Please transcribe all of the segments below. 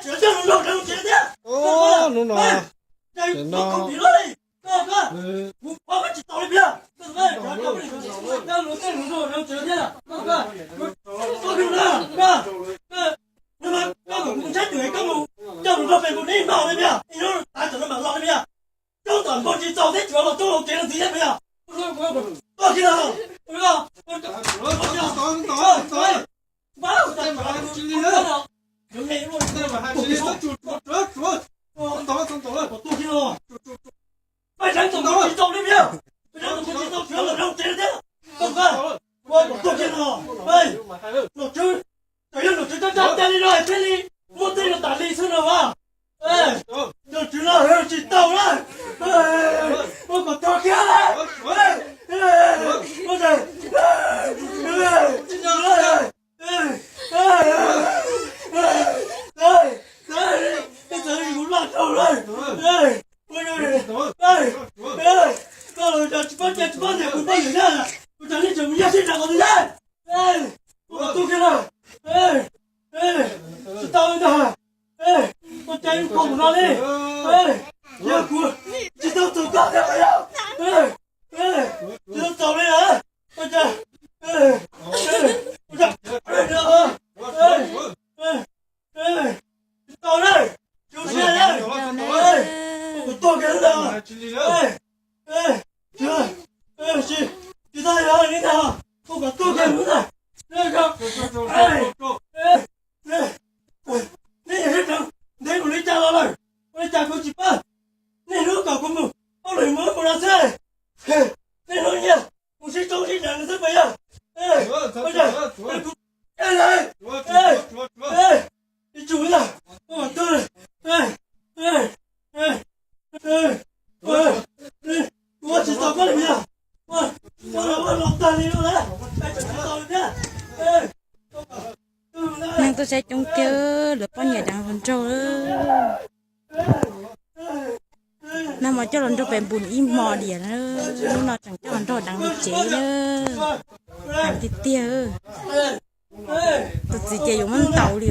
Hnub no, Nom tswv, tseem yog nom tswv coj coj tag li no thiaj li muaj tej no tas li xwb no as. Nom tswv no tsis tau na. Ua kom tag kiag na. Txawm kuv loj dhau lawm, koj los tsis paub cia tsis paub tias kuv poj niam na, kuv cov neeg tseem mus nyob sib nrag qhov twg na. Ua kom tag kiag na. Tsis tau li ntag. Ua cas yuav pom no li. Yog kuv tsis tau txog koj thiab yog. Tsis tau txog li na. Ua cas, ua cas, tsis tau na. Tsis tau na. Ua kom tag kiag na. Tsis, tsis tau li ntag. Ua kom tag kiag na. Nej yog sib deev, ntev mus li cas los lawm, ua li cas kuv tsis pab? Nej hnub kom kuv mus, ua lwm mus mus no xwb. Nej hnub nyias mus sib tsoob sib deev xwb puas yog? Ua cas kuv, ua cas, ua cas, ua cas, ua tag, ua tsis tau koj li puas yog? Ua los ua los tag li no lawm, tsis tau li thiab. Neeg tuaj saib coob tiag, lawv poj niam deev hluas nraug. Nag hmo coj los nrog pem npus ib hmo diam, hnub no tseem coj los nrog deev tsev na. Deev tiag tiag. Tus txiv ces yuav muab ntaus li.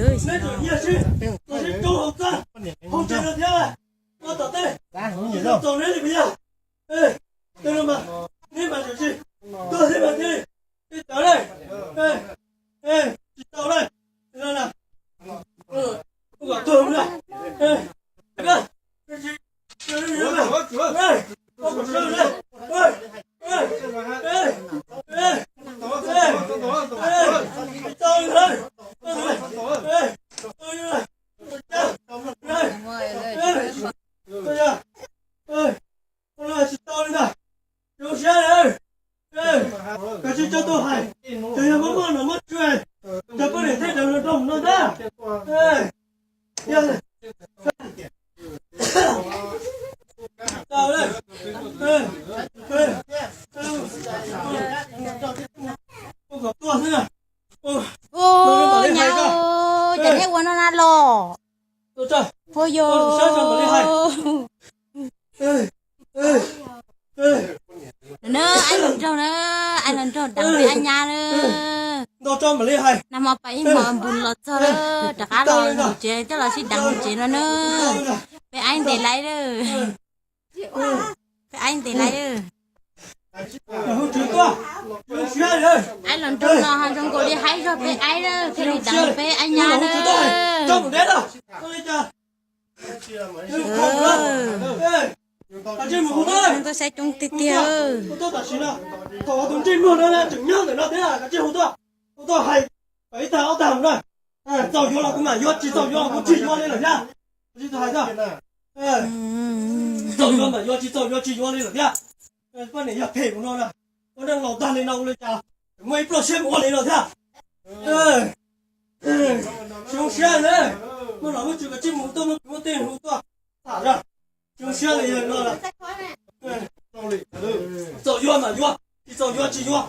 Tsis tau li ntag. Zoo siab li, koj tsis tau tuaj hais, tseem yog muab muab nom muab tswv, cov poj niam thiaj deev hluas nraug no ntag. Ua kom tuag xwb na. Ua, nyab, cas neb ua no na los? Ua yog na, aib hluas nraug na, aib hluas nraug deev peb aib nyab na. Nag hmo pais ib hmos npus los txog lawm, rov qab los mus tsev, coj los sib deev mus tsev no na. Peb aib ntev lawm, peb aib ntev lawm. Aib hluas nraug no ho zoo nkaus li haib zog peb aib na, thiaj li deev peb aib nyab na. Neeg tuaj saib coob tiag tiag. Txaus yuav los kuv mam yuav, tsis txaus yuav los kuv tsis yuav li lawm thiab. Txaus yuav mam yuav, tsis txaus yuav tsis yuav li lawm thiab. Poj niam yog phem mus no na, ua neej laus tag li no ua li cas muaj ib pluaj siab mus ua li no thiab. Zoo siab na, muaj nom muaj tswv kav tsij mus tuaj muab kwv muab tij hu tuaj tham na. Zoo siab li no. Txaus yuav mam yuav, tsis txaus yuav tsis yuav.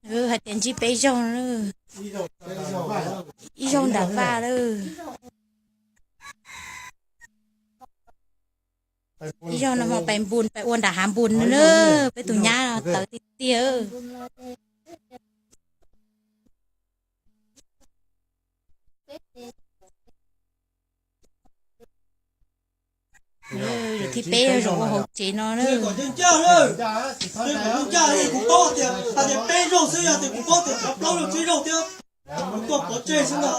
Hais tias ntsib peb zaug, ib zaug nram vaj lawm. Ib zaug no hmo pais npus, pais ua nram hav npus na, peb tus nyab tawv tiag tiag. Peb zaug ua hauv tsev no na. Ncaj, kuv paub tias, hais tias peb zaug xwb, yog tias kuv paub tias cov plaub zaug tsib zaug thiab, kuv tuaj pov tseg xwb ntag.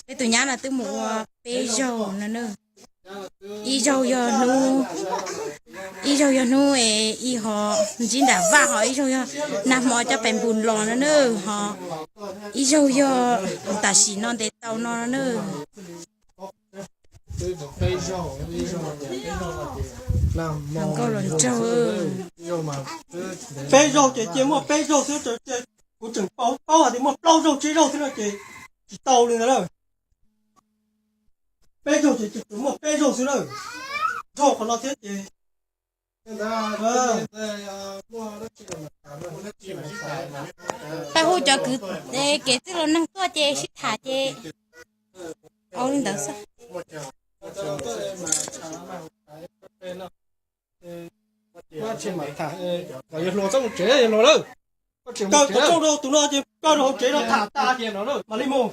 Peb tus nyab no twb mus ua peb zaug no na. Ib zaug yog hnub, ib zaug yog hnub es ib ho ntsib nram vaj, ho ib zaug yog nag hmo coj pais npus los no na, ho ib zaug yog tam sim no ntes tau no na. Nkauj los nraug. Peb zaug ces cia muaj peb zaug xwb, kuv tseem paub hais tias muaj plaub zaug tsib zaug xwb no ces tsis tau li ntawd lawm. Peb zaug ces tseem muaj peb zaug xwb lawm. Dhau qhov no thiab ces pab hu cov kwv, kev txwj laus neeg tuaj ces sib tham ces ua li ntawd xwb. Koj tseem mus tsev, yawg hluas txhob mus tsev, yawg hluas lawm. Koj tseem mus tsev, tus no ces koj rau hauv tsev no tham tas mam li mus.